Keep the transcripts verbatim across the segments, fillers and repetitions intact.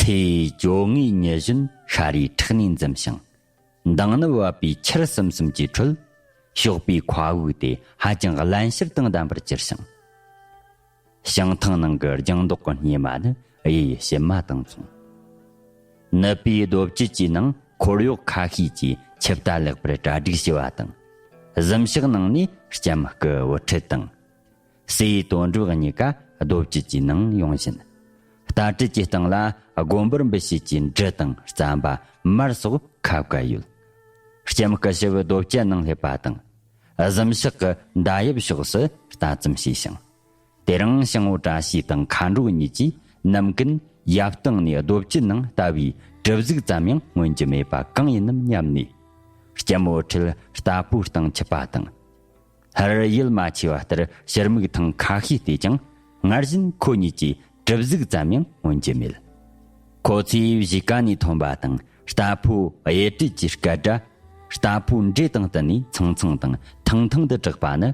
ཐེའུ་ཅོ་ལྔའི་ཉི་གཞོན་ཤ་རུས་ཁྲག་ནས་འཛིན་ཞིང་། མདངས་ནི་བབས་པའི་ཆར་ཟིམ་ཟིམ་གྱི་ཁྲོད། ཞོགས་པའི་མཁའ་དབུགས་དེ་ཧ་ཅང་རླན་གཤེར་དང་ལྡན་པར་གྱུར་ཞིང་། བྱང་ཐང་ནང་གི་ལྗང་མདོག་གི་སྙེ་མ་ནི་གཡུ་ཡི་ཕྱེ་མ་དང་མཚུངས། ནུབ་པའི་རྡོ་བཅུད་ཀྱི་ནང་འཁོར་གཡོག་ཁ་ཤས་ཀྱིས་ཆིབས་རྟ་ལེགས་པར་གྲ་སྒྲིག་བྱས་པ་དང་། གཟིམ་ཤག་ནང་ནས་ལྕམ་སྐུ་བུ་ཁྲིད་དང་། སྲས་ཡི་དོན་གྲུབ་གཉིས་ཀ་རྡོ་བཅུད་ཀྱི་ནང་ཡོང་བཞིན། རྟ་དྲེལ་གྱི་སྟེང་ལ་སྒོ་འབུར་འབུད་བྱེད་ཀྱི་འབྲུ་དང་རྩམ་པ་མར་སོགས་ཁ་བཀལ་ཡོད། ལྕམ་སྐུ་ཞབས་རྡོ་བཅུད་ནང་སླེབས་པ་དང་། གཟིམ་ཤག་གི་མདའ་ཡབ་ཕྱོགས་སུ་ལྟ་ཙམ་བྱས་ཤིང་། དེ་རིང་ཞང་བོ་བཀྲ་ཤིས་དང་མཁའ་འགྲོ་གཉིས་ཀྱིས་ནམ་རྒྱུན་ཡབ་སྟེང་ནས་རྡོ་བཅུད་ནང་ལྟ་བུའི་གྲིབ་གཟུགས་ཙམ་ཡང་མངོན་གྱི་མེད་པ་གང་ཡིན་ནམ་སྙམ་ནས། ལྕམ་བུ་ཁྲིད་རྟ་ཕོའི་སྟེང་ཆུད་པ་དང་། སླར་ཡིད་མ་ཆེས་པ་ལྟར་ཕྱིར་མིག་ཐེངས་ཁ་ཤས་བལྟས་ཀྱང་སྔར་བཞིན་ཁོ་གཉིས་ཀྱིས་གྲིབ་གཟུགས་ཙམ་ཡང་མངོན་གྱི་མེད། ཁོ་ཚོས་གཞིས་ཀ་ནས་ཐོན་པ་དང་རྟ་ཕོ་གཡས་གྲལ་གྱི་སྐད་སྒྲ། རྟ་ཕོའི་འགྲོས་དང་བསྟུན་ནས་ཚང་ཚང་དང་ཐང་ཐང་དུ་གྲགས་པ་ནི།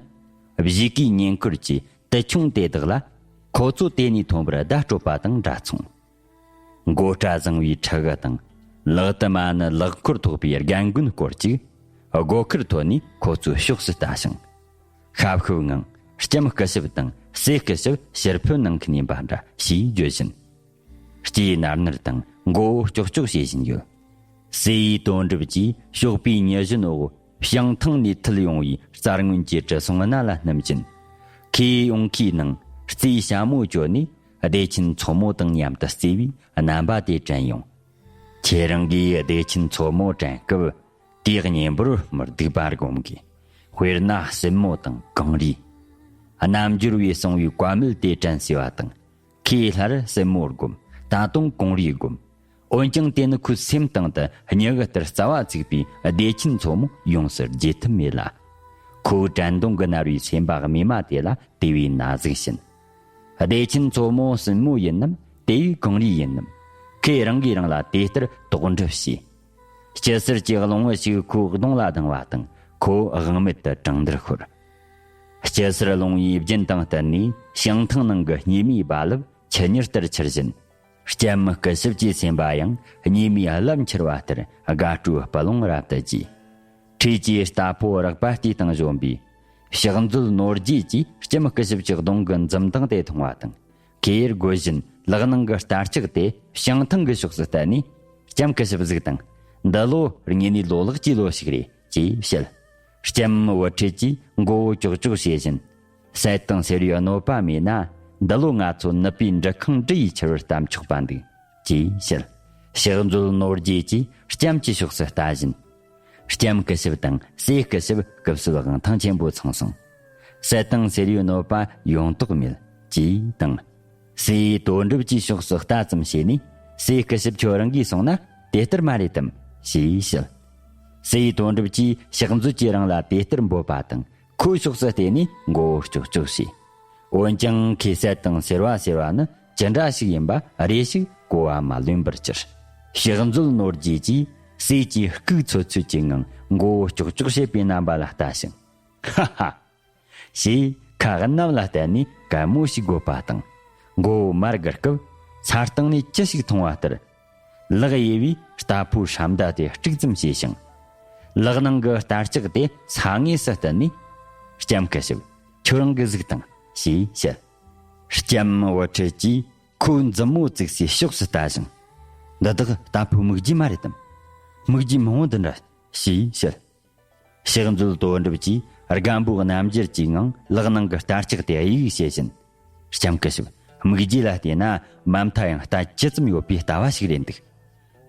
གཞིས་ཀའི་ཉེ་འཁོར་གྱི་དུད་ཆུང་དེ་དག་ལ་ཁོ་ཚོ་དེ་ནས་ཐོན་པར་བརྡ་སྤྲོད་པ་དང་འདྲ་མཚུངས། མགོ་སྐྲ་བཟང་བའི་ཕྲུ་གུ་དང་། ལག་ཏུ་མ་ཎི་ལག་འཁོར་ཐོགས་པའི་རྒན་རྒོན་སྐོར་ཅིག་སྒོ་ཁར་ཐོན་ནས་ཁོ་ཚོའི་ཕྱོགས་སུ་ལྟ་ཞིང་། ཤབ་ཤུབ་ངང་ལྕམ་སྐུ་ཞབས་དང་སྲས་སྐུ་ཞབས་ཕྱིར་འཕུར་གནང་མཁན་ཡིན་པ་འདྲ་ཞེས་བརྗོད་བཞིན། སྐྱེས་ནར་ནར་དང་མགོ་བོ་ཀྱོག་ཀྱོག་བྱེད་བཞིན་ཡོད། སྲས་ཡི་དོན་གྲུབ་ཀྱིས་ཞོགས་པའི་ཉི་གཞོན་འོག་བྱང་ཐང་ནས་ཐིལ་ཡོང་བའི་རྩྭ་སྔོན་གྱི་དྲི་བསུང་སྣ་ལ་སྣུམ་བཞིན། ཁོའི་ཡོང་ཁའི་ནང་རྩེའི་ཞྭ་མོ་བཅོས་ནས་བདེ་ཆེན་མཚོ་མོ་དང་མཉམ་དུ་རྩེ་བའི་རྣམ་པ་དེ་དྲན་ཡོང་། ཁྱེད་རང་གིས་བདེ་ཆེན་མཚོ་མོ་དྲན་སྐབས་དེའི་གཉེན་པོར་མི་སྡུག་པ་སྒོམ་དགོས། དཔེར་ན་སྲིན་མོ་དང་གངས་རི། རྣལ་འབྱོར་བས་གསུངས་པའི་བཀའ་མོལ་དེ་དྲན་སོས་པ་དང་། ཁོས་སླར་སྲིན་མོ་བསྒོམ། ད་དུང་གངས་རི་བསྒོམ། འོན་ཀྱང་དེ་ནི་ཁོའི་སེམས་གཏིང་དུ་སྙི་གུ་ལྟར་རྩ་བ་བཙུགས་པའི་བདེ་ཆེན་མཚོ་མོ་ཡོངས་སུ་བརྗེད་ཐབས་མེད་ལ། ཁོའི་དྲན་གདུང་གིས་མནར་བའི་སེམས་པ་རྨས་མ་དེ་ལ་དེ་བས་ན་ཟུག་བྱིན། བདེ་ཆེན་མཚོ་མོ་སྲིན་མོ་ཡིན་ནམ། དེ་བས་གངས་རི་ཡིན་ནམ། ཁོས་རང་གིས་རང་ལ་དེ་ལྟར་དོགས་འདྲི་བྱས། སྤྱི་ཟུར་གྱི་རླུང་བུ་ཞིག་ཁོའི་གདོང་ལ་ལྡང་བ་དང་ཁོ་དབང་མེད་དུ་བྲང་འདར་ཤོར། སྤྱི་ཟུར་རླུང་བུའི་རྒྱུན་དང་བསྟུན་ནས་བྱང་ཐང་ནང་གི་སྙེ་མའི་རྦ་རླབས་ཆུ་གཉེར་ལྟར་འཕྱུར་བཞིན། ལྕམ་སྐུ་ཞབས་ཀྱི་སེམས་པ་ཡང་སྙེ་མའི་རླབས་འཕྱུར་བ་ལྟར་དགའ་སྤྲོའི་རྦ་ཀློང་རབ་ཏུ་རྒྱས། འཁྲིས་ཀྱི་རྟ་ཕོ་རགས་པ་དེའི་སྟེང་བཞོན་པའི་ཕྱག་མཛོད་ནོར་རྒྱས་ཀྱིས་ལྕམ་སྐུ་ཞབས་ཀྱི་གདོང་གི་འཛུམ་མདངས་དེ་མཐོང་བ་དང་། ཁོས་སྒོ་བཞིན་ལག་ནང་གི་རྟ་ལྕག་དེ་བྱང་ཐང་གི་ཕྱོགས་སུ་གཏད་ནས། ལྕམ་སྐུ་ཞབས་གཟིགས་དང་། འདི་ལོ་དངོས་གནས་ལོ་ལེགས་ཀྱི་ལོ་ཞིག་རེད་ཅེས་བཤད། ལྕམ་བུ་ཁྲིད་ཀྱིས་མགོ་བོ་ཀྱོག་ཀྱོག་བྱེད་བཞིན། སད་དང་སེར་བའི་གནོད་པ་མེད་ན། འདི་ལོ་ང་ཚོ་ནུབ་པའི་འབྲི་ཁང་འབྲུ་ཡིས་འཁྱེར་བར་གཏམ་ཆོག་པ་འདུག་ཅེས་བཤད། ཕྱག་མཛོད་ནོར་རྒྱས་ཀྱིས་ལྕམ་གྱི་ཕྱོགས་སུ་ལྟ་བཞིན། ལྕམ་སྐུ་ཞབས་དང་སྲས་སྐུ་ཞབས་སྐུ་གསོལ་དབང་ཐང་ཆེན་པོ་ཚང་སོང་། སད་དང་སེར་བའི་གནོད་པ་ཡོང་དོགས་མེད་ཅེས་དང་། སྲས་དོན་གྲུབ་ཀྱི་ཕྱོགས་སུ་ལྟ་ཙམ་བྱས་ནས། སྲས་སྐུ་ཞབས་ཁྱོད་རང་གིས་གསུངས་ན་དེ་ལྟར་མ་རེད་དམ་ཞེས་བཤད། སྲས་དོན་གྲུབ་ཀྱིས་ཕྱག་མཛོད་ཀྱིས་རང་ལ་དེ་ལྟར་འབོད་པ་དང་། ཁོའི་ཕྱོགས་སུ་བལྟས་ནས་མགོ་བོ་ཀྱོག་ཀྱོག་བྱས། འོན་ཀྱང་ཁོས་སད་དང་སེར་བ་ཟེར་བ་ནི་ཅི་འདྲ་ཞིག་ཡིན་པ་རེ་ཞིག་གོ་བ་མ་ལོན་པར་གྱུར། ཕྱག་མཛོད་ནོར་རྒྱས་ཀྱིས་སྲས་ཀྱི་སྐུགས་ཚོད་ཚོད་ཀྱི་ངང་མགོ་བོ་ཀྱོག་ཀྱོག་བྱེད་པའི་རྣམ་པ་ལ་ལྟ་ཞིང་། ཧ་ཧ། ཞེས་ཁ་གནམ་ལ་གཏད་ནས་གད་མོ་ཞིག་དགོད་པ་དང་། མགོ་བོ་མར་སྒུར་སྐབས་ཚ་སྟེང་ནས་ཅི་ཞིག་མཐོང་བ་ལྟར། ལག་གཡས་པས་རྟ་ཕོའི་ཧྲམ་མདའ་དེ་དཀྲུག་ཙམ་བྱས་ཤིང་། ལག་ནང་གི་རྟ་ལྕག་དེ་ས་ངོས་སུ་བསྟན་ནས། ལྕམ་སྐུ་ཞབས། ཁྱོད་རང་གིས་གཟིགས་དང་ཞེས་བཤད། ལྕམ་བུ་ཁྲིད་ཀྱིས་ཁོའི་མཛུབ་མོ་བཙུགས་སའི་ཕྱོགས་སུ་ལྟ་ཞིང་། འདི་དག་རྟ་ཕོའི་མིག་རྒྱུ་མ་རེད་དམ། མིག་རྒྱུ་མང་བོ་འདི་འདྲ་ཞེས་བཤད། ཕྱག་མཛོད་དོན་གྲུབ་ཀྱིས་རྒན་པོའི་རྣམ་འགྱུར་གྱི་ངང་ལག་ནང་གི་རྟ་ལྕག་དེ་གཡུག་བྱེད་བཞིན། ལྕམ་སྐུ་ཞབས། མིག་རྒྱུ་ལ་བལྟས་ན་མ་མཐའ་ཡང་རྟ་ཇི་ཙམ་ཡོད་པའི་ལྟ་བ་ཞིག་རེད་འདུག་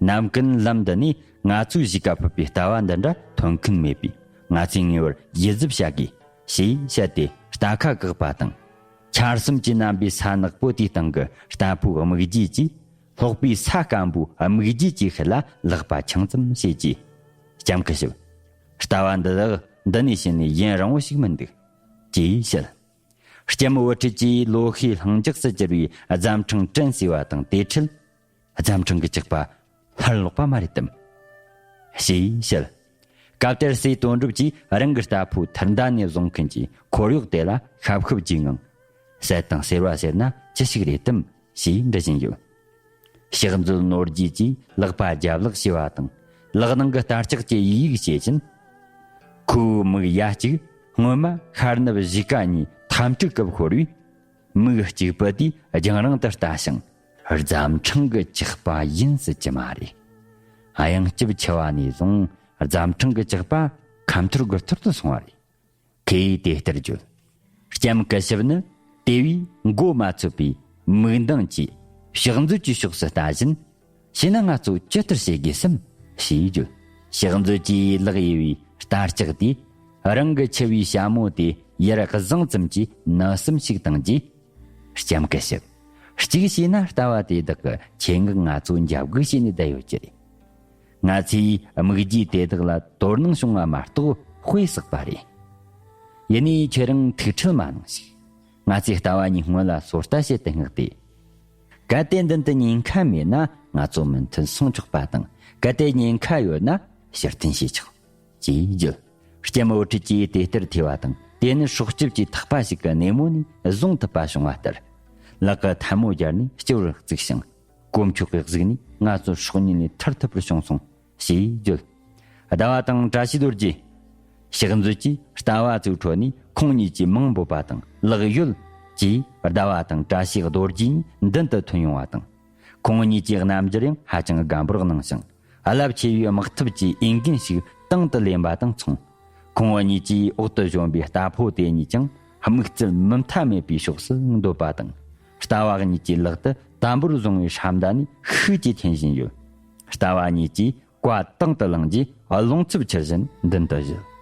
ནམ་རྒྱུན་ལམ་འདི་ནས་ང་ཚོའི་གཞིས་ཀ་ཕུད་པའི་ལྟ་བ་འདི་འདྲ་ཐོན་མཁན་མེད་པས་ང་ཚོས་ངེས་པར་ཡིད་གཟབ་བྱ་དགོས་ཞེས་བཤད་དེ་རྟ་ཁ་བཀག་པ་དང་། ཆར་གསུམ་གྱི་རྣམ་པའི་ས་ནག་པོ་དེའི་སྟེང་གི་རྟ་ཕོའི་མིག་རྒྱུ་གྱིས་ལྷོག་པའི་ས་སྐམ་པོའི་མིག་རྒྱུ་གྱི་ཤུལ་ལ་ལག་པ་འཆང་ཙམ་བྱེད་ཀྱིས། ལྕམ་སྐུ་ཞབས། ལྟ་བ་འདི་དག་འདི་ནས་བྱས་ནས་ཡུན་རིང་བོ་ཞིག་མི་འདུག་ཅེས་བཤད། ལྕམ་བུ་ཁྲིད་ཀྱིས་ལོ་ཤས་ལྷིང་འཇགས་སུ་གྱུར་བའི་རྫམ་ཕྲེང་དྲན་གསོས་པ་དང་དེ་འཕྲལ། རྫམ་ཕྲེང་གི་ལྕགས་པ་སླར་ལོག་པ་མ་རེད་དམ། ཞེས་བཤད། སྐབས་དེར་སྲས་དོན་གྲུབ་ཀྱིས་རང་གི་རྟ་ཕོ་ཐུར་མདའ་ནས་བཟུང་མཁན་གྱི་འཁོར་གཡོག་དེ་ལ་ཤབ་ཤུབ་ཀྱི་ངང་། སད་དང་སེར་བ་ཟེར་ན་ཅི་ཞིག་རེད་དམ་ཞེས་འདྲི་བཞིན་ཡོད། ཕྱག་མཛོད་ནོར་རྒྱས་ཀྱིས་ལག་པ་རྒྱབ་ལག་བྱས་པ་དང་། ལག་ནང་གི་རྟ་ལྕག་གི་ཡིག་ཡིག་བྱེད་ཅིང་། ཁོའི་མིག་ཡ་གཅིག་སྔོན་མ་ཤར་ནུབ་གཞིས་ཀ་གཉིས་འཐབ་འཁྲུག་སྐབས་ཤོར་བས། མིག་གཅིག་པུ་དེས་རྒྱང་རིང་དུ་ལྟ་ཞིང་རྫམ་ཕྲེང་གི་ཇག་པ་ཡིན་སྲིད་ཀྱི་མ་རེད། གཡང་སྐྱབས་ཆེ་བ་ནས་བཟུང་རྫམ་ཕྲེང་གི་ཇག་པ་ཁ་འཐོར་དགུ་འཐོར་དུ་སོང་བ་རེད། ཁོས་དེ་ལྟར་བརྗོད། ལྕམ་སྐུ་ཞབས་ནི་དེ་བས་མགོ་མ་ཚོད་པའི་མིག་མདངས་ཀྱིས་ཕྱག་མཛོད་ཀྱི་ཕྱོགས་སུ་ལྟ་བཞིན། བྱས་ན་ང་ཚོ་ཇི་ལྟར་བྱེད་དགོས་སམ་ཞེས་བརྗོད། ཕྱག་མཛོད་ཀྱིས་ལག་གཡས་པའི་རྟ་ལྕག་དེས་རང་གི་མཆེ་བའི་ཞྭ་མོ་དེ་ཡར་བཟུང་ཙམ་གྱིས་ནུ་ཟུམ་ཞིག་བཏང་རྗེས། ལྕམ་སྐུ་ཞབས། གཅིག་བྱས་ན་ལྟ་བ་དེ་དག་གིས་ཆེད་མངགས་ང་ཚོ་འཇབ་རྒོལ་བྱས་ནས་བསྡད་ཡོད་ཀྱི་རེད། ང་ཚོས་དམིགས་རྒྱུ་དེ་དག་ལ་དོ་སྣང་བྱུང་བ་མ་གཏོགས་དཔེ་བསགས་པ་རེད། ཡིན་ནའི་ཁྱེད་རང་ཐུགས་ཁྲལ་མ་གནང་ཞིག་ང་ཚོས་ལྟ་བ་གཉིས་སྔོན་ལ་སོ་ལྟ་བྱེད་དུ་མངགས་ཏེ། གལ་ཏེ་མདུན་དུ་ཉེན་ཁ་མེད་ན་ང་ཚོ་མུ་མཐུད་སོང་ཆོག་པ་དང་། གལ་ཏེ་ཉེན་ཁ་ཡོད་ན་ཕྱིར་འཐེན་བྱེད་ཆོག་ཅེས་བརྗོད། ལྕམ་བུ་ཁྲིད་ཀྱིས་དེ་ལྟར་ཐོས་པ་དང་། དེ་ནི་སྲོག་སྐྱོབ་ཀྱི་ཐག་པ་ཞིག་གི་སྣེ་མོ་ནས་བཟུང་ཐུབ་པ་བྱུང་བ་ལྟར། ལག་གི་ཐལ་མོ་སྦྱར་ནས་སྤྱི་བོར་བཙུགས་ཤིང་། དཀོན་མཆོག་གི་གཟིགས་ནས་ང་ཚོ་སྲོག་ཉེན་ལས་ཐར་ཐུབ་པར་བྱུང་སོང་། ཞེས་བརྗོད། ཟླ་བ་དང་བཀྲ་ཤིས་རྡོ་རྗེ། ཕྱག་མཛོད་ཀྱིས་ལྟ་བ་ཚུར་འཕྲོད་ནས་ཁོང་གཉིས་ཀྱི་མིང་འབོད་པ་དང་ལག་ཡོད། ཅེས་ཟླ་བ་དང་བཀྲ་ཤིས་རྡོ་རྗེ་གཉིས་མདུན་དུ་ཐོན་ཡོང་བ་དང་། ཁོང་གཉིས་ཀྱི་རྣམ་འགྱུར་ཡང་ཧ་ཅང་དགའ་འབོར་གནང་ཞིང་། རླབས་ཆེ་བའི་དམག་འཐབ་ཀྱི་འོས་འགན་ཞིག་དང་དུ་ལེན་པ་དང་མཚུངས། ཁོང་གཉིས་ཀྱིས་འོག་ཏུ་བཞོན་པའི་རྟ་ཕོ་དེ་གཉིས་ཀྱང་དམིགས་བརྩེ་མུ་མཐའ་མེད་པའི་ཕྱོགས་སུ་འདོད་པ་དང་། རྟ་བ་གཉིས་ཀྱི་ལག་ཏུ་དམ་པོར་བཟུང་བའི་ཧྲམ་མདའ་ནི་ཤུགས་ཀྱིས་འཐེན་བཞིན་ཡོད། རྟ་བ་གཉིས་ཀྱིས་བཀའ་དང་དུ་བླངས་རྗེས་རླུང་འཚུབ་འཕྱུར་བཞིན་མདུན་དུ་བཞུད།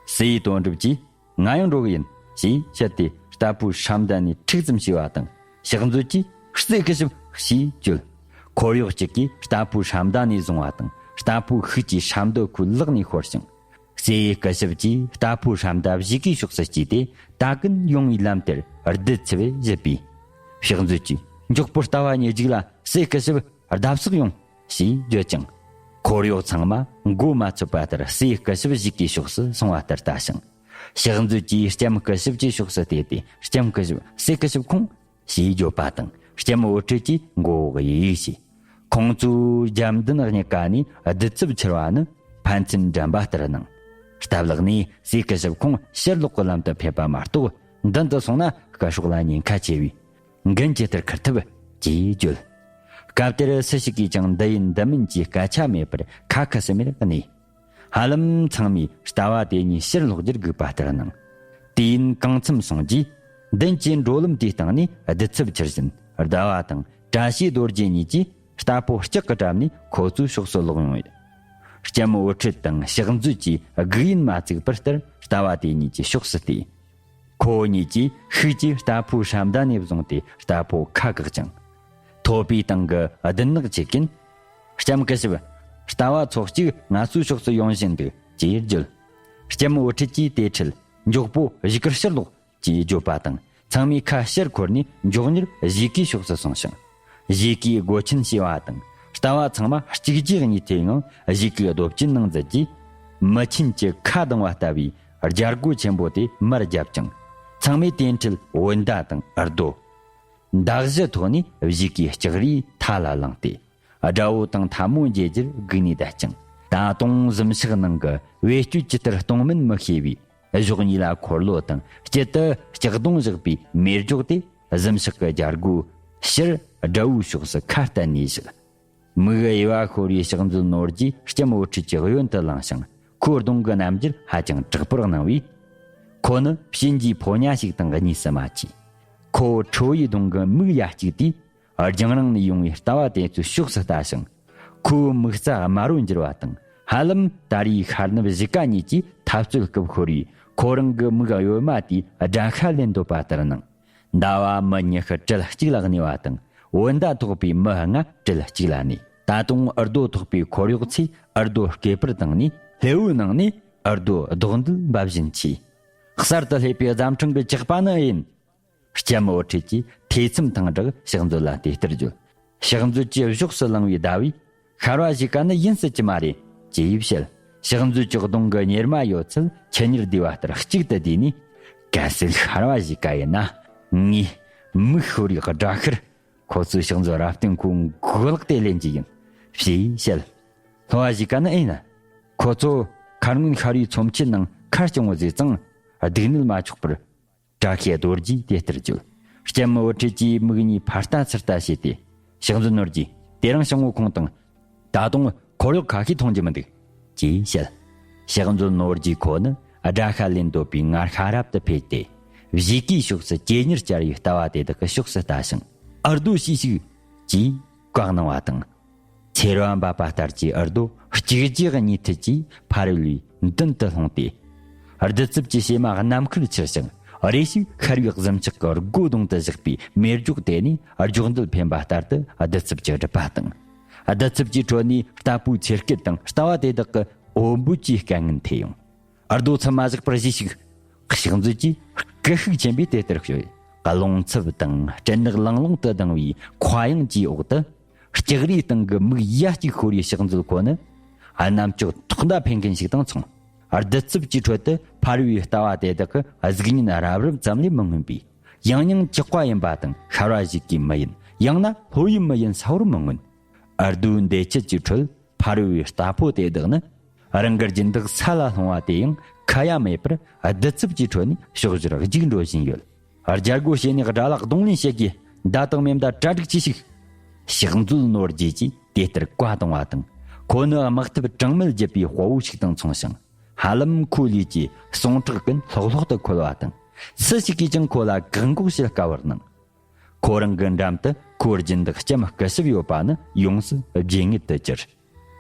སྲས་དོན་གྲུབ་ཀྱིས། ང་ཡང་འགྲོ་གི་ཡིན། ཞེས་བཤད་དེ་རྟ་ཕོའི་ཧྲམ་མདའ་ནས་འཁྲུག་ཙམ་བྱས་པ་དང་། ཕྱག་མཛོད་ཀྱིས་སྲས་སྐུ་ཞབས་ཞེས་བརྗོད། འཁོར་གཡོག་གཅིག་གིས་རྟ་ཕོའི་ཧྲམ་མདའ་ནས་བཟུང་བ་དང་། རྟ་ཕོའི་ཤུགས་ཀྱིས་ཧྲམ་རྡོ་ཁོའི་ལག་ནས་ཤོར་ཞིང་། སྲས་སྐུ་ཞབས་ཀྱིས་རྟ་ཕོའི་ཧྲམ་མདའ་གཞིས་ཀའི་ཕྱོགས་སུ་བསྐྱིས་ཏེ་རྟ་ཀུན་ཡོང་བའི་ལམ་དེར་རྡུལ་འཚུབ་བཞད་པས། ཕྱག་མཛོད་ཀྱིས་མགྱོགས་པོ་རྟ་བ་གཉིས་རྒྱུགས་ལ། སྲས་སྐུ་ཞབས་བརྡབ་གསིག་ཡོང་། ཞེས་བརྗོད་ཅིང་། འཁོར་གཡོག་ཚང་མ་མགོ་མ་ཚོད་པ་ལྟར་སྲས་སྐུ་ཞབས་གཞིས་ཀའི་ཕྱོགས་སུ་སོང་བ་ལྟར་ལྟ་ཞིང་། ཕྱག་མཛོད་ཀྱིས་ལྕམ་སྐུ་ཞབས་ཀྱི་ཕྱོགས་སུ་བལྟས་ཏེ། ལྕམ་སྐུ་ཞབས། སྲས་སྐུ་ཞབས་ཁོང་། ཞེས་བརྗོད་པ་དང་། ལྕམ་བུ་ཁྲིད་ཀྱིས་མགོ་བོ་གཡུག་བྱས། ཁོང་ཚོའི་རྒྱབ་མདུན་གཉིས་ཀ་ནས་རྡུལ་འཚུབ་འཕྱུར་བ་ནི་ཕན་ཚུན་འགྲན་པ་ལྟར་སྣང་། སྟབས་ལེགས་ནས་སྲས་སྐུ་ཞབས་ཁོང་ཕྱིར་ལོག་གི་ལམ་དུ་ཕེབས་པ་མ་གཏོགས། མདུན་དུ་སོང་ན་སྐུ་སྲོག་ལ་ཉེན་ཁ་ཆེ་བས། འགན་ཇི་ལྟར་འཁུར་ཐུབ། ཅེས་བརྗོད། སྐབས་དེར་སུ་ཞིག་གིས་ཀྱང་འདི་ཡིན་འདི་མིན་གྱི་སྐད་ཆ་མེད་པར་ཁ་ཁ་སིམ་མེར་གནས། ཧ་ལམ་ཚང་མས་ལྟ་བ་དེ་གཉིས་ཕྱིར་ལོག་རྒྱུར་སྒུག་པ་ལྟར་སྣང་། དུས་ཡུན་གང་འཚམ་སོང་རྗེས། མདུན་གྱི་འགྲོ་ལམ་དེའི་སྟེང་ནས་རྡུལ་འཚུབ་འཕྱུར་བཞིན་ཟླ་བ་དང་བཀྲ་ཤིས་རྡོ་རྗེ་གཉིས་ཀྱིས་རྟ་ཕོ་ལྕག་གིས་བྲབས་ནས་ཁོ་ཚོའི་ཕྱོགས་སུ་ལོག་ཡོང་ཡོད། ལྕམ་བུ་ཁྲིད་དང་ཕྱག་མཛོད་ཀྱིས་སྒུག་ཡུན་མ་བཙུགས་པར་ལྟར་ལྟ་བ་དེ་གཉིས་ཀྱི་ཕྱོགས་སུ་བལྟས། ཁོ་གཉིས་ཀྱིས་ཤུགས་ཀྱིས་རྟ་ཕོའི་ཧྲམ་མདའ་ནས་བཟུང་སྟེ་རྟ་ཕོ་ཁ་བཀག་ཅིང་། ཐོད་པའི་སྟེང་གི་རྡུལ་ནག་ཆེ་ཀུན། ལྕམ་སྐུ་ཞབས། རྟ་བ་ཚོགས་གཅིག་ང་ཚོའི་ཕྱོགས་སུ་ཡོང་བཞིན་འདུག་ཅེས་བརྗོད། ལྕམ་བུ་ཁྲིད་ཀྱིས་དེ་འཕྲལ་མགྱོགས་པོ་གཞིས་ཀར་ཕྱིར་ལོག་ཅེས་བརྗོད་པ་དང་། ཚང་མས་ཁ་ཕྱིར་འཁོར་ནས་མགྱོགས་མྱུར་གཞིས་ཀའི་ཕྱོགས་སུ་སོང་ཞིང་། གཞིས་ཀའི་སྒོ་ཆེན་ཕྱེ་བ་དང་། རྟ་བ་ཚང་མ་གཅིག་རྗེས་གཉིས་མཐུད་ངང་གཞིས་ཀའི་རྡོ་བཅུད་ནང་འཛུལ་རྗེས། མི་ཆེན་གྱི་ཁ་གདང་བ་ལྟ་བུའི་རྒྱལ་སྒོ་ཆེན་པོ་དེ་མར་བརྒྱབ་ཅིང་། ཚང་མས་དེ་འཕྲལ་བུད་མདའ་དང་རྡོ། མདའ་གཞུ་ཐོགས་ནས་གཞིས་ཀའི་ལྕགས་རིའི་མཐའ་ལ་ལངས་ཏེ། དགྲ་བོ་དང་ཐལ་མོ་འབྱེད་རྒྱུར་སྒུག་ནས་བསྡད་ཅིང་། ད་དུང་གཟིམ་ཤག་ནང་གི་བེད་སྤྱོད་ཇི་ལྟར་གཏོང་མིན་མི་ཤེས་པའི་གཞོགས་གཉིས་ལ་འཁོར་ལོ་དང་དཀྱིལ་དུ་ལྕགས་སྡོང་བཞག་པའི་མེ་སྒྱོགས་དེ་གཟིམ་ཤག་གི་རྒྱལ་སྒོའི་ཕྱིར་དགྲ་བོའི་ཕྱོགས་སུ་ཁ་གཏད་ནས་བཞུད། མིག་གཡས་པ་ཤོར་བའི་ཕྱག་མཛོད་ནོར་རྒྱས་ལྕམ་བུ་ཁྲིད་ཀྱི་གཡོན་དུ་ལངས་ཤིང་། ཁོའི་གདོང་གི་རྣམ་འགྱུར་ཧ་ཅང་དྲག་པོར་སྣང་བས། ཁོ་ནི་གཤིན་རྗེའི་ཕོ་ཉ་ཞིག་དང་གཉིས་སུ་མ་མཆིས། ཁོ་ཁྲོ་བོའི་གདོང་གི་མིག་ཡ་གཅིག་དེས། རྒྱང་རིང་ནས་ཡོང་བའི་ལྟ་བ་དེ་ཚོའི་ཕྱོགས་སུ་ལྟ་ཞིང་། ཁོའི་མིག་རྩ་དམར་རོ་འགྱུར་བ་དང་། ཧ་ལམ་ད་རེས་ཤར་ནུབ་གཞིས་ཀ་གཉིས་ཀྱི་འཐབ་རྩོད་སྐབས་ཤོར་བའི་ཁོ་རང་གི་མིག་གཡོན་མ་དེའི་དགྲ་ཤ་ལེན་འདོད་པ་ལྟར་སྣང་། ཟླ་བ་མི་ཉི་ཤུ་གྲལ་གཅིག་ལ་གནས་པ་དང་། བུད་མདའ་ཐོགས་པའི་མི་ལྔ་གྲལ་གཅིག་ལ་གནས། ད་དུང་འུར་རྡོ་ཐོགས་པའི་འཁོར་གཡོག་ཚོས་འུར་རྡོ་སྐེད་པར་བཏང་ནས་ལྷེའུའི་ནང་ནས་འུར་རྡོ་རྡོག་མདུད་འབབ་བཞིན་མཆིས། གསར་དུ་སླེབས་པའི་རྫམ་ཕྲེང་གི་ཇག་པ་ནི་ཡིན། ལྕམ་བུ་ཁྲིད་ཀྱིས་ཐེ་ཚོམ་དང་སྦྲགས་ཕྱག་མཛོད་ལ་དེ་ལྟར་བརྗོད། ཕྱག་མཛོད་ཀྱི་གཞོགས་སུ་ལངས་པའི་ཟླ་བས། ཤར་བ་གཞིས་ཀ་ནི་ཡིན་སྲིད་ཀྱི་མ་རེད། ཅེས་བཤད། ཕྱག་མཛོད་ཀྱི་གདོང་གི་གཉེར་མ་ཡོད་ཚད་ཁྱི་གཉེར་བསྡད་པ་ལྟར་གཅིག་ཏུ་བསྡུས་ནས། གལ་སྲིད་ཤར་བ་གཞིས་ཀ་ཡིན་ན། ངས་མིག་ཤོར་བའི་དགྲ་ཤར། ཁོ་ཚོས་ཕྱག་མཛོད་རབ་བརྟན་ཁོའི་མགོ་ལག་དེ་ལེན་གྱི་ཡིན། ཞེས་བཤད། ལྷོ་བ་གཞིས་ཀ་ནི་ཨེ་ན། ཁོ་ཚོ་མཁར་རྔོན་ཤར་བའི་ཚོམས་ཆེན་ནང་མཁར་རྐྱང་བོ་ཟོས་ཙང་སྡུག་ནད་མ་ཆོག་པར། བཀྲ་ཤིས་རྡོ་རྗེས་དེ་ལྟར་བརྗོད། ལྕམ་བུ་ཁྲིད་ཀྱིས་མིག་གཉིས་ཕར་ལྟ་ཚུར་ལྟ་བྱས་ཏེ། ཕྱག་མཛོད་ནོར་རྗེ། དེ་རིང་ཞང་བོ་ཁོང་དང་། ད་དུང་འཁོར་གཡོག་ཁ་ཤས་མཐོང་རྒྱུ་མི་འདུག་ཅེས་བཤད། ཕྱག་མཛོད་ནོར་རྗེ་ཁོ་ནི་དགྲ་ཤ་ལེན་འདོད་པའི་ངར་ཤ་རབ་ཏུ་འཕེལ་ཏེ། གཞིས་ཀའི་ཕྱོགས་སུ་ཇེ་ཉེར་བཅར་བའི་ལྟ་བ་དེ་དག་གི་ཕྱོགས་སུ་ལྟ་ཞིང་། ཨར་རྡོ་ཤེས་ཤིག་ཅེས་བཀའ་གནང་བ་དང་། ཚེ་རབས་འབབ་པ་ལྟར་གྱི་ཨར་རྡོ་གཅིག་རྗེས་གཉིས་མཐུད་ཀྱིས་ཕ་རོལ་བའི་མདུན་དུ་ལྷུང་སྟེ། རྡུལ་འཚུབ་ཀྱི་བྱེ་མ་ནམ་མཁར་འཕྱུར་ཞིང་། རེ་ཞིག་ཤར་བའི་གཟིམ་ཆག་གི་སྒོ་གདོང་དུ་བཞག་པའི་མེ་སྒྱོགས་དེ་ནས་སྒྱོགས་མདེལ་འཕེན་པ་ལྟར་དུ་རྡུལ་འཚུབ་ཀྱི་སྒྲིབ་པ་དང་། རྡུལ་འཚུབ་ཀྱི་ཁྲོད་ནས་རྟ་ཕོའི་ཚེར་སྐད་དང་རྟ་བ་དེ་དག་གི་འོ་འབོད་ཀྱི་སྐད་ངན་ཐོས་ཡོང་། རྡོ་ཚུབ་མ་བཞག་པར་གཞིས་ཤིག་ཕྱག་མཛོད་ཀྱིས་སྐད་ཤུགས་ཆེན་པོས་དེ་ལྟར་ཤོད། རླུང་འཚུབ་དང་སྤྲིན་ནག་ལང་ལོང་དུ་ལྡང་བའི་མཁའ་དབྱིངས་ཀྱི་འོག་ཏུ། ལྕགས་རིའི་སྟེང་གི་མིག་ཡ་གཅིག་ཤོར་བའི་ཕྱག་མཛོད་ཁོ་ནི། གནམ་ལྕགས་ཐོག་མདའ་འཕེན་མཁན་ཞིག་དང་མཚུངས། རྡུལ་འཚུབ་ཀྱི་ཁྲོད་དུ་ཕ་རོལ་བའི་ལྟ་བ་དེ་དག་གི་གཟུགས་བརྙན་རབ་རིབ་ཙམ་ལས་མི་མངོན་པས། ཡང་ཡང་ཇག་པ་ཡིན་པ་དང་ཤར་བ་གཞིས་ཀའི་མི་ཡིན། ཡང་ན་ལྷོ་ཡུལ་མི་ཡིན་གསལ་བོར་མི་མངོན། རྡོའི་འདེད་ཆད་ཀྱི་ཁྲོད་ཕ་རོལ་བའི་རྟ་ཕོ་དེ་དག་ནི། རང་གི་སྦྱིན་བདག་ས་ལ་ལྷུང་བ་དེ་ཡང་ཁ་ཡ་མེད་པར་རྡུལ་འཚུབ་ཀྱི་ཁྲོད་ནས་ཕྱོགས་བཞིར་རྒྱུག་འགྲོ་བཞིན་ཡོད། རྒྱལ་སྒོ་ཕྱེ་ནས་དགྲ་ལག་གདོང་ལེན་བྱེད་དགོས། མདའ་དང་མེ་མདའ་གྲ་སྒྲིག་གྱིས་ཤིག་ཕྱག་མཛོད་ནོར་རྗེས་ཀྱིས་དེ་ལྟར་བཀའ་གཏོང་བ་དང་། ཁོ་ནི་དམག་འཐབ་གྲངས་མེད་བརྒྱུད་པའི་དཔའ་བོ་ཞིག་དང་མཚུངས་ཤིང་། ཧ་ལམ་ཁོའི་ལུས་ཀྱི་ཟུངས་ཁྲག་ཀུན་ལྷོག་ལྷོག་ཏུ་ཁོལ་བ་དང་། སུ་ཞིག་གིས་ཀྱང་ཁོ་ལ་བཀག་འགོག་བྱེད་དཀའ་བར་སྣང་། ཁོ་རང་གི་འགྲམ་དུ་ཁོའི་སྦྱིན་བདག་ལྕམ་སྐུ་ཞབས་ཡོད་པ་ནི་ཡོངས་སུ་བརྗེད་ངེས་དུ་གྱུར།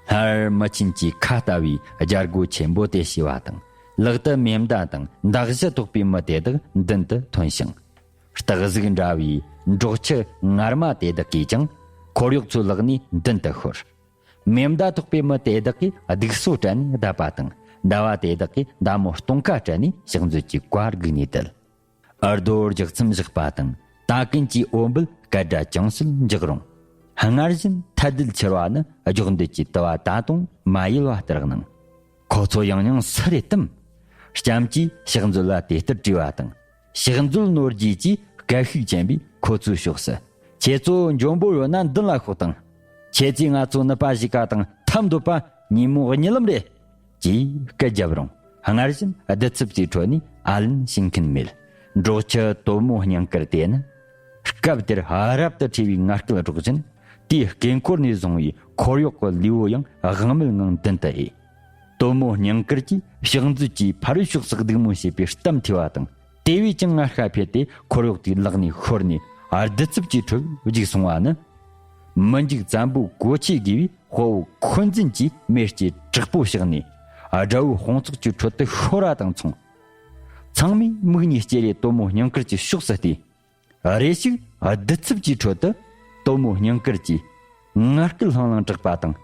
སླར་མི་ཆེན་གྱི་ཁ་ལྟ་བུའི་རྒྱལ་སྒོ་ཆེན་པོ་དེ་ཕྱེ་བ་དང་། ལག་ཏུ་མེ་མདའ་དང་མདའ་གཞུ་ཐོགས་པའི་མི་དེ་དག་མདུན་དུ་ཐོན་ཞིང་། སྟག་གཟིག་འདྲ་བའི་འབྲོག་ཁྱི་ངར་མ་དེ་དག་གིས་ཀྱང་འཁོར་གཡོག་ཚོའི་ལག་ནས་མདུན་དུ་ཤོར། མེ་མདའ་ཐོགས་པའི་མི་དེ་དག་གིས་སྡུག་སོ་སྤྲད་ནས་བརྡབས་པ་དང་། མདའ་བ་དེ་དག་གིས་མདའ་མོ་སྟོང་ཁ་སྤྲད་ནས་ཕྱག་མཛོད་ཀྱི་བཀའ་བརྒྱུད་ནས་བསྡད། ཨར་རྡོ་རྒྱག་མཚམས་བཞག་པ་དང་། ད་གིན་གྱི་འོ་འབུད་སྐད་སྒྲ་ཅུང་ཟད་འཇགས་རུང་། སྔར་བཞིན་ཐལ་རྡུལ་འཕྱུར་བ་ནི་སྒྱོགས་མདེལ་གྱི་དུ་བ་ད་དུང་མ་ཡལ་བ་ལྟར་སྣང་། ཁོ་ཚོ་ཡང་ཡང་སུ་རེད་དམ། ལྕམ་གྱིས་ཕྱག་མཛོད་ལ་དེ་ལྟར་དྲིས་པ་དང་། ཕྱག་མཛོད་ནོར་རྗེས་ཀྱིས་སྐད་ཤུགས་ཆེན་པོས་ཁོ་ཚོའི་ཕྱོགས་སུ། ཁྱེད་ཚོ་འཇོན་པོ་ཡོད་ན་མདུན་ལ་ཤོག་དང་། ཁྱེད་ཚོས་ང་ཚོ་ནུབ་པ་གཞིས་ཀ་དང་འཐབ་འདོད་པ་ཉིན་མོ་གཉིད་ལམ་རེད། ཅེས་སྐད་བརྒྱབ་རུང་། སྔར་བཞིན་རྡུལ་འཚུབ་ཀྱི་ཁྲོད་ནས་ཨ་ལན་བྱེད་མཁན་མེད། འབྲོག་ཁྱི་དོ་མོ་སྙིང་དཀར་དེ་ནི། སྐབས་དེར་རབ་ཏུ་ཁྲོས་པའི་ངར་སྐད་སྒྲོག་བཞིན། དེའི་སྐེ་འཁོར་ནས་བཟུང་བའི་འཁོར་གཡོག་གི་ལུས་པོ་ཡང་དབང་མེད་ངང་མདུན་དུ་ཕེབས། དོ་མོ་སྙིང་དཀར་གྱིས་ཕྱག་མཛོད་ཀྱིས་ཕ་རོལ་ཕྱོགས་སུ་སྡིགས་མོ་བྱས་པའི་གཏམ་ཐོས་པ་དང་། དེ་བས་ཀྱང་ངར་ཤ་འཕེལ་ཏེ་འཁོར་གཡོག་དེའི་ལག་ནས་ཤོར་ནས་རྡུལ་འཚུབ་ཀྱི་ཁྲོད་འཇིག་སོང་བ་ནི། མི་འཇིག་བཙན་པོ་གོ་ཆེ་དགོས་པའི་དཔའ་བོ་འཁོན་འཛིན་གྱིས་མེ་ལྕེ་དྲག་པོ་བཞག་ནས་དགྲ་བོའི་དཔུང་ཚོགས་ཀྱི་ཁྲོད་དུ་ཤོར་བ་དང་མཚུངས། ཚང་མས་མིག་གཉིས་ལྕེ་རེ་དོ་མོ་སྙིང་དཀར་གྱི་ཕྱོགས་སུ་གཏད། རེ་ཞིག་རྡུལ་འཚུབ་ཀྱི་ཁྲོད་དུ་དོ་མོ་སྙིང་དཀར་གྱིས་ངར་སྐད་ལྷང་ལྷང་བསྒྲགས་པ་དང་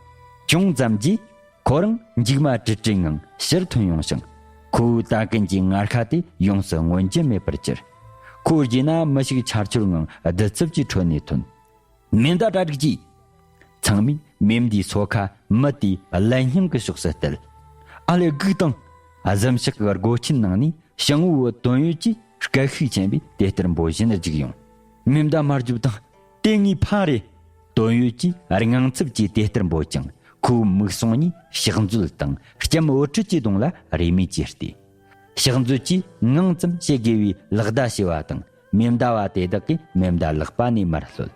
ཅུང་ཙམ་རྗེས། ཁོ་རང་མཇུག་མ་དྲིལ་དྲིལ་ངང་ཕྱིར་ཐོན་ཡོང་ཞིང་། ཁོའི་ད་གིན་གྱི་ངར་ཤ་དེ་ཡོངས་སུ་མངོན་གྱི་མེད་པར་གྱུར། ཁོའི་རྗེས་ན་མི་ཞིག་ཆར་ཆུར་ངང་རྡུལ་འཚུབ་ཀྱི་ཁྲོད་ནས་ཐོན། མེ་མདའ་གྲ་སྒྲིག་གྱིས། ཚང་མས་མེ་མདའི་སོ་ཁ་མི་དེའི་ཀླད་སྙིང་གི་ཕྱོགས་སུ་གཏད། ཨ་ལས་སྒུག་དང་། གཟིམ་ཤག་གི་སྒོ་ཆེན་ནང་ནས་ཞང་བོ་དོན་ཡོད་ཀྱིས་སྐད་ཤུགས་ཆེན་པོས་དེ་ལྟར་འབོད་བཞིན་རྒྱུགས་ཡོང་། མེ་མདའ་མ་རྒྱུབ་དང་། དེ་ངའི་ཕ་རེད། དོན་ཡོད་ཀྱིས་དངངས་འཚབ་ཀྱིས་དེ་ལྟར་འབོད་ཀྱང་། ཁོའི་མིག་ཟུང་གཉིས་ཕྱག་མཛོད་དང་ལྕམ་བུ་ཁྲིད་ཀྱི་གདོང་ལ་རེས་མོས་ཀྱིས་བལྟས། ཕྱག་མཛོད་ཀྱིས་ངང་ཙམ་བྱེད་དགོས་པའི་ལག་བརྡ་བྱས་པ་དང་། མེ་མདའ་བ་དེ་དག་གིས་མེ་མདའ་ལག་པ་ནས་མར་སློད།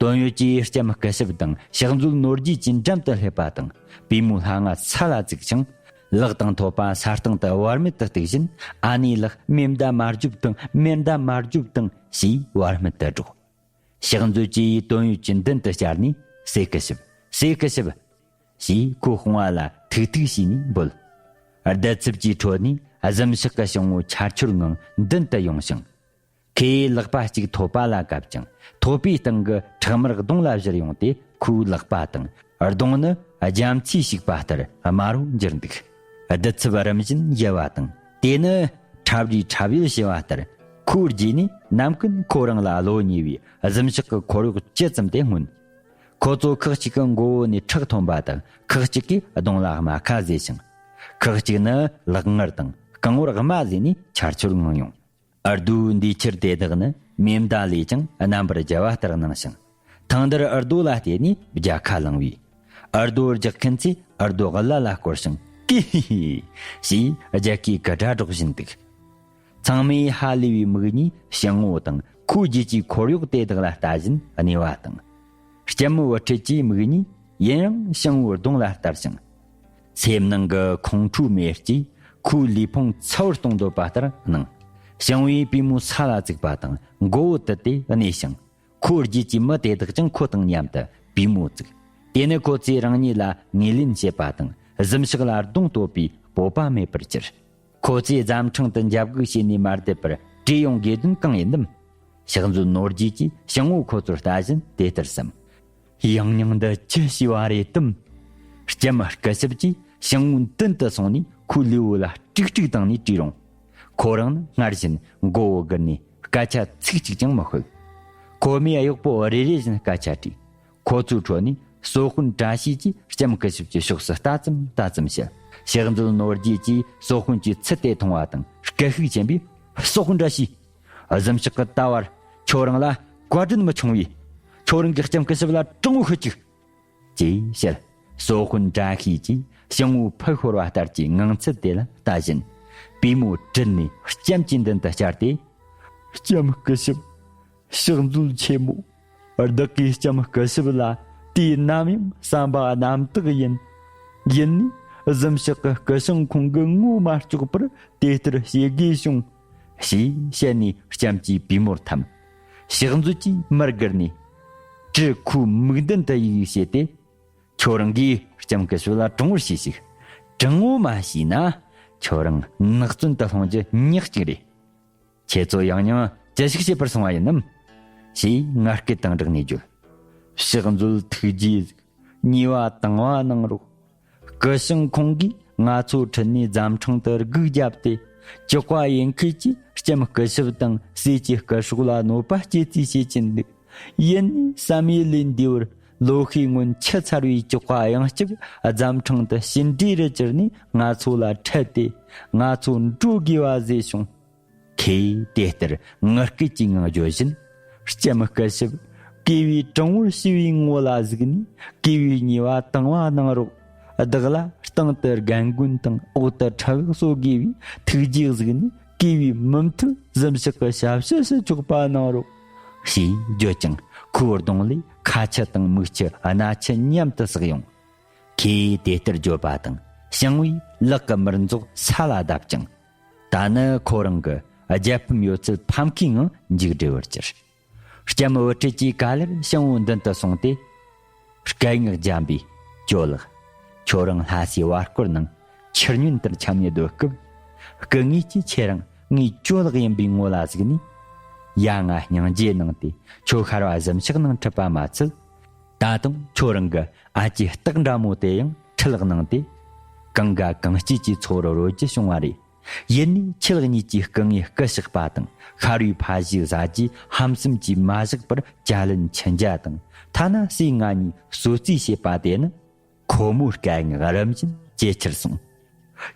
དོན་ཡོད་ཀྱིས་ལྕམ་སྐུ་ཞབས་དང་ཕྱག་མཛོད་ནོར་རྒྱས་ཀྱི་འགྲམ་དུ་སླེབས་པ་དང་། པུས་མོའི་ལྷ་ང་ས་ལ་བཙུགས་ཤིང་། ལག་དང་ཐོད་པ་ས་སྟེང་དུ་བར་མེད་དུ་གཏུགས་བཞིན། ཨ་ནེའི་ལག་མེ་མདའ་མ་རྒྱོབ་དང་། མེ་མདའ་མ་རྒྱོབ་དང་ཞེས་བར་མེད་དུ་སྒྲོག། ཕྱག་མཛོད་ཀྱིས་དོན་ཡོད་ཀྱི་མདུན་དུ་བཅར་ནས། སྲས་སྐུ་ཞབས། སྲས་སྐུ་ཞབས། ཞེས་ཁོའི་དཔུང་བ་ལ་ཐུག་ཐུག་བྱས་ནས་འབོད། རྡུལ་འཚུབ་ཀྱི་ཁྲོད་ནས་གཟིམ་ཤག་གི་ཞང་བོ་ཆར་ཆུར་ངང་མདུན་དུ་ཡོང་ཞིང་། ཁོས་ལག་པ་གཅིག་ཐོད་པ་ལ་བཀབ་ཅིང་། ཐོད་པའི་སྟེང་གི་ཁྲག་དམར་གདོང་ལ་བཞུར་ཡོང་སྟེ། ཁོའི་ལག་པ་དང་གདོང་ནི་རྒྱ་མཚོས་བྱུགས་པ་ལྟར་དམར་བོ་གྱུར་འདུག། རྡུལ་འཚུབ་རིམ་བཞིན་ཡལ་བ་དང་། དེ་ནི་ཁྲབ་རིས་ཁྲབ་ཡུལ་བྱས་པ་ལྟར། ཁོའི་རྗེས་ནས་ནམ་རྒྱུན་ཁོ་རང་ལ་བློ་ཉེ་བའི་གཟིམ་ཤག་གི་འཁོར་གཡོག་བཅུ་ཙམ་དེ་མངོན། ཁོ་ཚོ་ཁག་ཅིག་གི་མགོ་བོ་ནས་ཁྲག་ཐོན་པ་དང་། ཁག་ཅིག་གིས་གདོང་ལ་རྨ་ཁ་བཟོས་ཤིང་། ཁག་ཅིག་ནི་ལག་ངར་དང་རྐང་བར་རྨ་བཟོས་ནས་ཆར་ཆུར་ངང་ཡོང་། ཨར་རྡོའི་འདས་ཆར་དེ་དག་ནི་མེ་མདའ་ལས་ཀྱང་རྣམ་པར་རྒྱལ་བ་ལྟར་སྣང་ཞིང་ ཐང་དར་ཨར་རྡོ་ལ་བལྟས་ནས་རྒྱལ་ཁ་བླངས་པས། ཨར་རྡོ་རྒྱག་མཁན་ཚོས་ཨར་རྡོ་བརླ་ལ་བསྐོར་ཞིང་ཀི་ཧི་ཧི་ཞེས་རྒྱལ་ཁའི་སྐད་སྒྲ་སྒྲོག་བཞིན་འདུག། ཚང་མས་ཧ་ལས་པའི་མིག་གཉིས་ཞང་བོ་དང་ཁོའི་རྒྱུད་ཀྱི་འཁོར་གཡོག་དེ་དག་ལ་ལྟ་བཞིན་གནས་པ་དང་། ལྕམ་མོ་བུ་ཁྲིད་ཀྱི་མིག་གཉིས་ཡུན་རིང་ཞང་བོའི་གདོང་ལ་ལྟ་ཞིང་། སེམས་ནང་གི་ཁོང་ཁྲོའི་མེ་ལྕེས་ཁོའི་ལུས་ཕུང་ཚ་བར་གཏོང་འདོད་པ་ལྟར་སྣང་། ཞང་བོའི་པུས་མོ་ས་ལ་བཙུགས་པ་དང་མགོ་བོ་དུད་དེ་གནས་ཤིང་། ཁོའི་རྒྱུད་ཀྱི་མི་དེ་དག་ཀྱང་ཁོ་དང་མཉམ་དུ་པུས་མོ་བཙུགས། དེ་ནི་ཁོ་ཚོས་རང་ཉིད་ལ་ངོས་ལེན་བྱེད་པ་དང་གཟིམ་ཤག་ལ་གདོང་གཏོད་པའི་སྤོབས་པ་མེད་པར་གྱུར། ཁོ་ཚོས་རྫམ་ཕྲེང་དུ་འཇབ་རྒོལ་བྱས་ནས་མ་བསྡད་པར་བྲོས་ཡོང་དགོས་དོན་གང་ཡིན་ནམ། ཕྱག་མཛོད་ནོར་རྒྱས་ཀྱིས་ཞང་བོ་ཁོ་ཚོར་ལྟ་བཞིན་དེ་ལྟར་བསམ། ཡང་སྙིང་འདི་ཅི་ཞིག་བ་རེད་དམ། ལྕམ་སྐུ་ཞབས་ཀྱིས་ཞང་བོའི་མདུན་དུ་སོང་ནས་ཁོའི་ལུས་པོ་ལ་དཀྲུག་དཀྲུག་བཏང་ནས་བྲོས་རུང་། ཁོ་རང་ནི་སྔར་བཞིན་མགོ་བོ་སྒུར་ནས་སྐད་ཆ་ཚིག་གཅིག་ཀྱང་མི་ཤོད། ཁོ་མོས་གཡོག་པོ་རེ་རེ་བཞིན་སྐད་ཆ་དྲིས། ཁོ་ཚོའི་ཁྲོད་ནས་སོ་དཔོན་བཀྲ་ཤིས་ཀྱིས་ལྕམ་སྐུ་ཞབས་ཀྱི་ཕྱོགས་སུ་ལྟ་ཙམ་ལྟ་ཙམ་བྱས། ཕྱག་མཛོད་ནོར་རྒྱས་ཀྱིས་སོ་དཔོན་གྱི་ཚུལ་དེ་མཐོང་བ་དང་སྐད་ཤུགས་ཆེན་པོས། སོ་དཔོན་བཀྲ་ཤིས། གཟིམ་ཤག་གི་ལྟ་བར་ཁྱོད་རང་ལ་བཀའ་དྲིན་མི་ཆུང་བས། ཁྱོད་རང་གིས་ལྕམ་སྐུ་ཞབས་ལ་དྲང་བོ་ཤོད་ཅིག། ཅེས་བཤད། སོ་དཔོན་བཀྲ་ཤིས་ཀྱིས་ཞང་བོ་ཕུད་ཤོར་བ་ལྟར་གྱི་ངང་ཚུལ་དེ་ལ་ལྟ་བཞིན། པུས་མོ་དྲུད་ནས་ལྕམ་གྱི་མདུན་དུ་བཅར་ཏེ། ལྕམ་སྐུ་ཞབས། ཕྱག་མཛོད་ཆེན་མོ། བདག་གིས་ལྕམ་སྐུ་ཞབས་ལ་དུས་ནམ་ཡང་བསམ་པ་རྣམ་དག་ཡིན། ཡིན་ནའི་གཟིམ་ཤག་གི་སྐུ་ཞང་ཁོང་གི་ངོ་མ་སྐྱོགས་པར་དེ་ལྟར་བྱེད་དགོས་བྱུང་། ཞེས་བཤད་ནས་ལྕམ་གྱི་པུས་མོར་འཐམས། ཕྱག་མཛོད་ཀྱིས་མར་སྒུར་ནས་དྲིལ་ཁོའི་མིག་མདུན་དུ་ཡིག་བྱས་ཏེ། ཁྱོད་རང་གིས་ལྕམ་སྐུ་ཞབས་ལ་དྲང་བོར་བྱས་ཤིག། དྲང་བོ་མ་བྱས་ན་ཁྱོད་རང་ནགས་བཙོན་དུ་ལྷུང་རྒྱུ་ཉག་གཅིག་རེད། ཁྱེད་ཚོ་ཡང་སྙིང་ཅི་ཞིག་བྱེད་པར་སོང་བ་ཡིན་ནམ། ཞེས་ངར་སྐད་དང་སྦྲགས་ནས་བརྗོད། ཕྱག་མཛོད་ཐུགས་རྗེས་གཟིགས། ཉེས་པ་དང་བ་གནང་རོགས། སྐུ་ཞང་ཁོང་གིས་ང་ཚོ་ཁྲིད་ནས་རྫམ་ཕྲེང་དུ་སྒུག་བརྒྱབ་སྟེ། ཅོག་པ་ཡིན་ཁུལ་གྱིས་ལྕམ་སྐུ་ཞབས་དང་སྲས་ཀྱི་སྐུ་སྲོག་ལ་གནོད་པ་སྐྱེལ་རྩིས་བྱེད་ཀྱིན་འདུག། ཡིན་ནའི་བསམ་ཡུལ་ལས་འདས་པར་ལོ་ཤས་སྔོན་འཆི་ཚར་བའི་ཅོག་པ་ཡང་གཅིག་རྫམ་ཕྲེང་དུ་ཕྱི་འབྲེལ་རུ་གྱུར་ནས་ང་ཚོ་ལ་འཕྲད་དེ། ང་ཚོ་འགྲོ་དགོས་པ་བཟོས་བྱུང་། ཁོས་དེ་ལྟར་ངུ་སྐད་ཀྱིས་ངང་བརྗོད་བཞིན། ལྕམ་སྐུ་ཞབས། གུས་པས་དྲང་བོར་ཞུ་བའི་ངོ་ལ་གཟིགས་ནས་གུས་པའི་ཉེས་པ་དང་བ་གནང་རོགས། བདག་ལ་སྟེང་དུ་རྒན་རྒོན་དང་འོག་ཏུ་ཁྲག་གསོ་དགོས་པས་ཐུགས་རྗེས་གཟིགས་ནས་གུས་པས་མུ་མཐུད་གཟིམ་ཤག་གི་ཞབས་ཕྱི་ཞུ་ཆོག་པ་གནང་རོགས། ཞེས་བརྗོད་ཀྱང་ཁོའི་གདོང་ལས་ཁ་ཆུ་དང་མིག་ཆུ་སྣ་ཆུ་མཉམ་དུ་བསགས་ཡོང་། ཁོས་དེ་ལྟར་བརྗོད་པ་དང་ཞང་བོའི་ལག་གི་དམར་མཛོག་ས་ལ་བརྡབས་ཀྱང་། ད་ནི་ཁོ་རང་གི་རྒྱལ་ཕམ་ཡོད་ཚད་ཕམ་ཁའི་ངང་མཇུག་སྒྲིལ་བར་གྱུར། ལྕམ་བུ་ཁྲིད་ཀྱིས་ག་ལེར་ཞང་བོའི་མདུན་དུ་སོང་སྟེ། སྐད་ངག་འཇམ་པོས། ཇོ་ལགས། ཁྱོད་རང་ལྷ་སའི་བར་སྐོར་ནང་ཆུ་སྙུན་ལྟར་འཁྱམས་ནས་སྡོད་སྐབས། སྐུ་ངོས་ཀྱིས་ཁྱེད་རང་ངའི་ཇོ་ལགས་ཡིན་པའི་ངོ་ལ་གཟིགས་ནས། ཡ་ང་སྙིང་རྗེ་གནང་སྟེ་ཁྱོད་ཤར་བ་གཟིམ་ཤག་ནང་ཁྲིད་པ་མ་ཚད། ད་དུང་ཁྱོད་རང་གི་ཨ་ཅེ་སྟག་འདྲ་མོ་དེ་ཡང་ཁྲིད་ལག་གནང་སྟེ། གང་དགའ་གང་སྐྱིད་ཀྱི་འཚོ་བར་རོལ་རྒྱུ་བྱུང་བ་རེད། ཡིན་ནའི་ཁྱེད་གཉིས་ཀྱི་སྐུ་ངོས་སྐུ་གཤེགས་པ་དང་ཤར་བའི་ཕ་གཞིས་བཟའ་རྒྱུའི་ཧམ་སེམས་ཀྱིས་མ་བཞག་པར་བརྒྱ་ལན་ཆི་འཇའ་དང་ཐ་ན་སྲས་ང་གཉིས་གསོད་རྩིས་བྱེད་པ་དེ་ནི། ཁོ་མོའི་སྐད་ངག་རིམ་བཞིན་ཇེ་ཆེར་སོང་།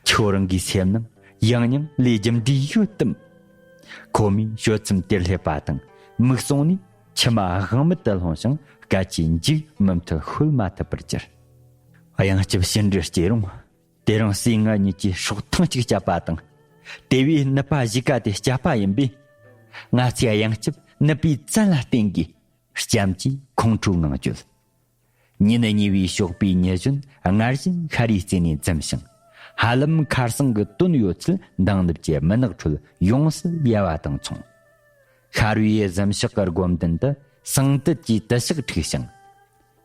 ཁྱོད་རང་གི་སེམས་ནང་ཡང་སྙིང་ལས་རྒྱུ་འབྲས་ཡོད་དམ། ཁོ་མོས་ཤོད་མཚམས་དེར་སླེབས་པ་དང་མིག་ཟུང་ནས་མཆི་མ་དབང་མེད་དུ་ལྷུང་ཞིང་སྐད་ཆའི་མཇུག་མུ་མཐུད་ཤོད་མ་ཐུབ་པར་གྱུར། གཡང་སྐྱབས་ཕྱི་འབྲེལ་སྐྱེས་རུང་། དེ་རིང་སྲས་ང་གཉིས་ཀྱིས་སྲོག་ཐེངས་གཅིག་བསྐྱབས་པ་དང་། དེ་བས་ནུས་པ་གཞིས་ཀ་དེ་བསྐྱབས་པ་ཡིན་པས། ང་ཚོས་གཡང་སྐྱབས་ནུས་པའི་བཙན་ལ་བརྟེན་དགོས། ལྕམ་གྱིས་ཁོང་ཁྲོའི་ངང་བརྗོད། ཉིན་གཉིས་པའི་ཞོགས་པའི་ཉི་གཞོན་སྔར་བཞིན་ཤར་རིའི་རྩེ་ནས་འཛུམ་ཞིང་། ཧ་ལམ་ཁར་སང་གི་དོན་ཡོད་ཚུལ་འདང་ནུབ་ཀྱི་མུན་ནག་ཁྲོད་ཡོངས་སུ་ཡལ་བ་དང་མཚུངས། ཤར་བའི་གཟིམ་ཤག་གི་སྒོ་མདུན་དུ་ཟངས་དུད་ཀྱི་དུ་ཞག་འཁྲིགས་ཤིང་།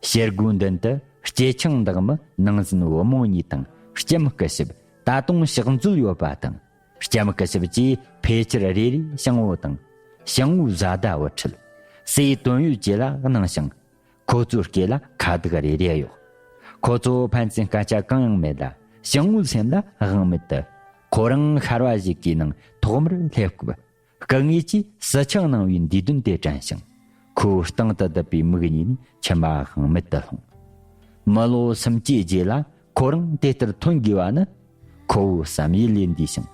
ཕྱི་སྒོའི་མདུན་དུ་སྐྱེས་ཆུང་འདེགས་མི་ནང་བཟན་བུ་མོ་གཉིས་དང་ལྕམ་སྐུ་ཞབས་ད་དུང་ཕྱག་མཛོད་ཡོད་པ་དང་། ལྕམ་སྐུ་ཞབས་ཀྱིས་ཕལ་ཆེར་རེ་རེ་ཞང་བོ་དང་། ཞང་བོའི་བཟའ་ཟླ་བུ་ཁྲིད། སྲས་དོན་ཡོད་བཅས་ལ་གནང་ཞིང་། ཁོ་ཚོའི་སྐེ་ལ་ཁ་བཏགས་རེ་རེ་གཡོགས། ཁོ་ཚོ་ཕན་ཚུན་སྐད་ཆ་གང་ཡང་མེད་ལ། ཞང་བོའི་སེམས་ལ་དབང་མེད་དུ། ཁོ་རང་ཤར་བ་ཞིག་གི་ནང་ཐོག་མར་སླེབས་སྐབས། སྐུ་ངོས་ཀྱིས་སི་ཆང་གནང་བའི་འདས་དོན་དེ་དྲན་ཞིང་། ཁོའི་སྟེང་དུ་བསྡུས་པའི་མིག་གཉིས་ནས་མཆི་མ་དབང་མེད་དུ་ལྷུང་། མི་ལོ་སུམ་ཅུའི་རྗེས་ལ་ཁོ་རང་དེ་ལྟར་ཐོན་དགོས་པ་ནི། ཁོ་བོའི་བསམ་ཡུལ་ལས་འདས་ཤིང་།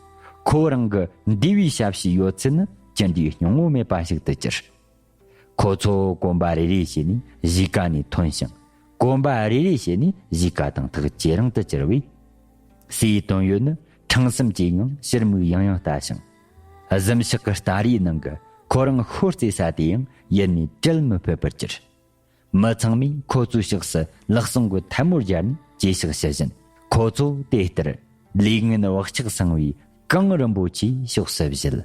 ཁོ་རང་གི་འདས་པའི་ཞབས་ཕྱིའི་ཡོད་ཚད་ནི་ཅི་འདྲའི་སྙིང་བོ་མེད་པ་ཞིག་ཏུ་གྱུར། ཁོ་ཚོ་གོམ་པ་རེ་རེ་བྱས་ནས་གཞིས་ཀ་ནས་ཐོན་ཞིང་། གོམ་པ་རེ་རེ་བྱས་ནས་གཞིས་ཀ་དང་ཐག་ཇེ་རིང་དུ་གྱུར་བས། སའི་དོན་ཡོད་ནི་ཕྲེང་གསུམ་གྱི་ངང་ཕྱིར་མིག་ཡང་ཡང་ལྟ་ཞིང་། གཟིམ་ཤག་གི་སྟ་རེའི་ནང་གི་ཁོ་རང་ཤོག་བརྩེགས་ས་དེ་ཡང་ཡུལ་ནས་བྲལ་མི་ཕོད་པར་གྱུར། མི་ཚང་མས་ཁོ་ཚོའི་ཕྱོགས་སུ་ལག་ཟུང་གི་ཐལ་མོ་སྦྱར་ནས་གྱེས་ཕྱག་ཞུ་བཞིན། ཁོ་ཚོ་དེ་ལྟར་ལས་ངན་བག་ཆགས་སངས་བའི་གངས་རིན་པོ་ཆེའི་ཕྱོགས་སུ་བཞུད།